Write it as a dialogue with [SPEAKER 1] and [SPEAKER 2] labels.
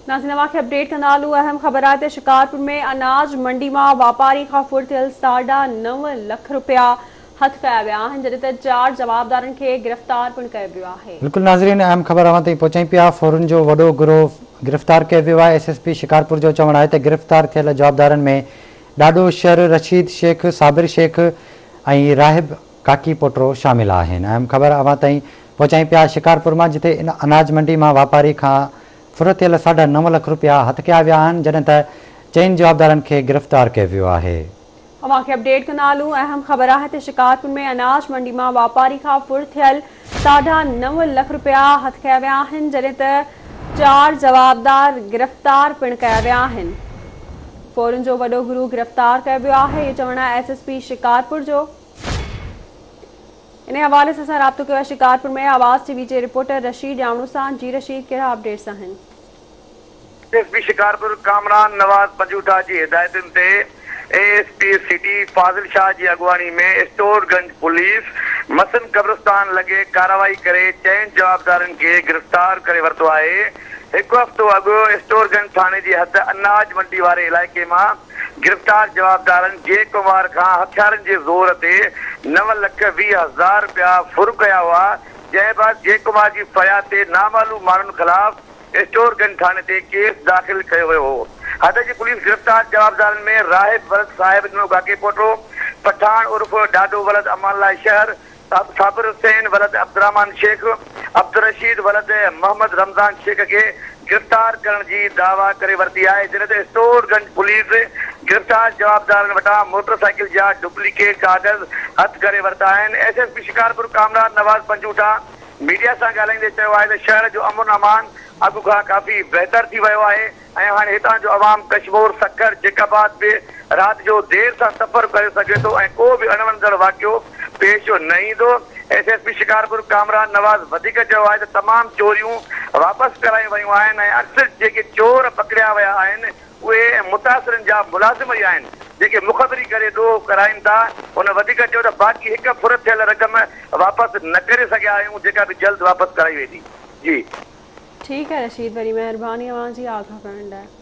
[SPEAKER 1] ناظرين اوهان کي اپڊيٽ ڪندا هلون اهم خبر آهي ته شڪارپور ۾ اناج منڊي مان واپاري کان ڦر ٿيل 9.5 لک رپيا هٿ ڪيا ويا آهن جڏهن ته 4 جوابدارن کي گرفتار پڻ ڪيو ويو آهي.
[SPEAKER 2] بلڪل ناظرين اهم خبر اوهان تائين پهچايون پيا ڦورن جو وڏو گروهه گرفتار ڪيو ويو آهي ايس ايس پي شڪارپور جو چوڻ آهي ته گرفتار ٿيل جوابدارن ۾ ڏاڏو شر، رشيد شيخ، صابر شيخ ۽ راهب ڪاڪي پوٽرو شامل آهن اهم خبر اوهان تائين پهچايون پيا شڪارپور مان جتي اناج منڊي مان واپاري کان ڦر ٿيل 9.5 لک رپيا هٿ ڪيا ويا آهن جڏهن ته چئن جوابدارن کي گرفتار ڪيو ويو آهي.
[SPEAKER 1] اوهان کي اپڊيٽ ڪندا هلون اهم خبر آهي ته شڪارپور ۾ اناج منڊي مان واپاري کان ڦر ٿيل 9.5 لک رپيا هٿ ڪيا ويا آهن جڏهن ته 4 جوابدار گرفتار پڻ ڪيا ويا آهن ڦورن جو وڏو گروهه گرفتار ڪيو ويو آهي اهو چوڻ آهي ايس ايس پي شڪارپور جو. انهي حوالي سان اسان رابطو ڪيو آهي شڪارپور ۾ آواز ٽي وي جي رپورٽر رشيد ڄامڙو سان جي رشيد ڪهڙا اپڊيٽس آهن.
[SPEAKER 3] S S P Shikarpur Kamran Nawaz Panjotha جي هدايتن تي A S P city Fazil Shah جي اڳواڻي ۾ اسٽور گنج پوليس مسن قبرستان لڳي ڪارروائي ڪري چئن جوابدارن کي گرفتار ڪري ورتو آهي هڪ هفتو اڳ اسٽور گنج ٿاڻي جي حد اناج منڊي واري علائقي مان گرفتار جوابدارن جي ڪنوار کان هٿيارن جي زور تي 9,20,000 رپيا ڦر ڪيا هئا، جنهن بعد جي ڪمار جي فرياد تي نامعلوم ماڻهن خلاف اسٽور گنج ٿاڻي تي ڪيس داخل ڪيو ويو هو. حد جي پوليس گرفتار جوابدارن ۾ راهب ولد صاحب ڏنو ڪاڪيپوٽو، پٺاڻ عرف ڏاڏو ولد امان الله شهر، صابر حسين ولد عبدالرحمان شيخ، عبدالرشيد ولد محمد رمضان شيخ کي گرفتار ڪرڻ جي دعويٰ ڪري ورتي آهي، جڏهن ته اسٽور گنج پوليس گرفتار جوابدارن وٽان موٽر سائيڪل جا ڊپليڪيٽ ڪاغذ هٿ ڪري ورتا آهن. S S P Shikarpur Kamran Nawaz Panjotha media سان ڳالهائيندي چيو آهي ته شهر جو امن امان اڳ کان ڪافي بهتر ٿي ويو آهي، ۽ هاڻي هتان جو عوام ڪشمور، سکر، جيڪب آباد به رات جو دير سان سفر ڪري سگهي ٿو ۽ ڪو به اڻوڻندڙ واقعو پيش نه ايندو. S S P Shikarpur Kamran Nawaz وڌيڪ چيو آهي ته تمام چوريون واپس ڪرايون ويون آهن ۽ اڪثر جيڪي چور پڪڙيا ويا آهن اهي متاثرن جا ملازم ئي آهن جيڪي مخبري ڪري ڏوهه ڪرائين ٿا. هن وڌيڪ چيو ته باقي هڪ ڦر ٿيل رقم واپس نه ڪري سگهيا آهيون جيڪا به جلد واپس ڪرائي ويندي. جي.
[SPEAKER 1] ٺيڪ آهي رشيد وڏي مهرباني اوهان جي آگاهه ڪرڻ لاء.